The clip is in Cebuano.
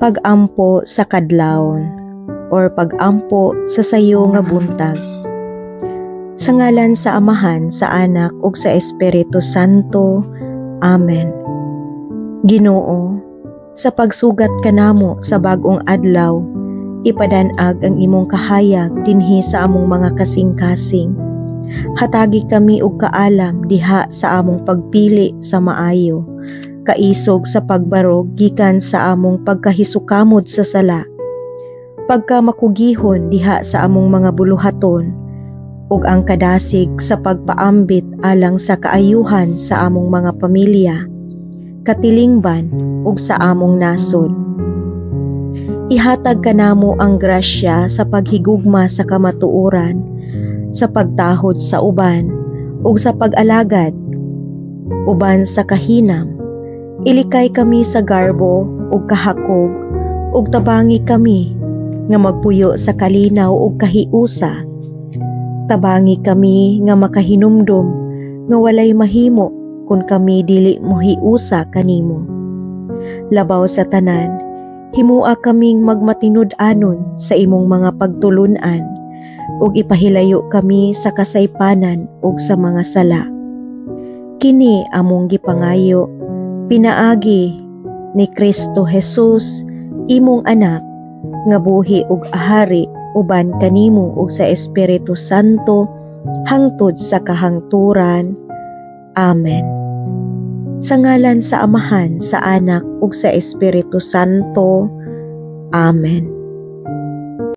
Pag-ampo sa kadlawon or pag-ampo sa sayo nga buntag. Sa ngalan sa Amahan, sa Anak ug sa Espiritu Santo. Amen. Ginoo, sa pagsugat kanamo sa bag-ong adlaw, ipadan-ag ang imong kahayag dinhi sa among mga kasing-kasing. Hatagi kami og kaalam diha sa among pagpili sa maayo, kaisog sa pagbarog gikan sa among pagkahisukamod sa sala, pagkamakugihon diha sa among mga buluhaton, ug ang kadasig sa pagpaambit alang sa kaayuhan sa among mga pamilya, katilingban ug sa among nasod. Ihatag kanamo ang grasya sa paghigugma sa kamatuoran, sa pagtahod sa uban, ug sa pag-alagad uban sa kahinam. Ilikay kami sa garbo ug kahakog ug tabangi kami nga magpuyo sa kalinaw ug kahiusa. Tabangi kami nga makahinumdom nga walay mahimo kung kami dili mohiusa kanimo. Labaw sa tanan, himua kaming magmatinud-anon sa imong mga pagtulun-an ug ipahilayo kami sa kasaypanan ug sa mga sala. Kini among gipangayo pinaagi ni Kristo Jesus, imong Anak, nga buhi ug ahari uban kanimo ug sa Espiritu Santo hangtod sa kahangturan. Amen. Sa ngalan sa Amahan, sa Anak ug sa Espiritu Santo. Amen.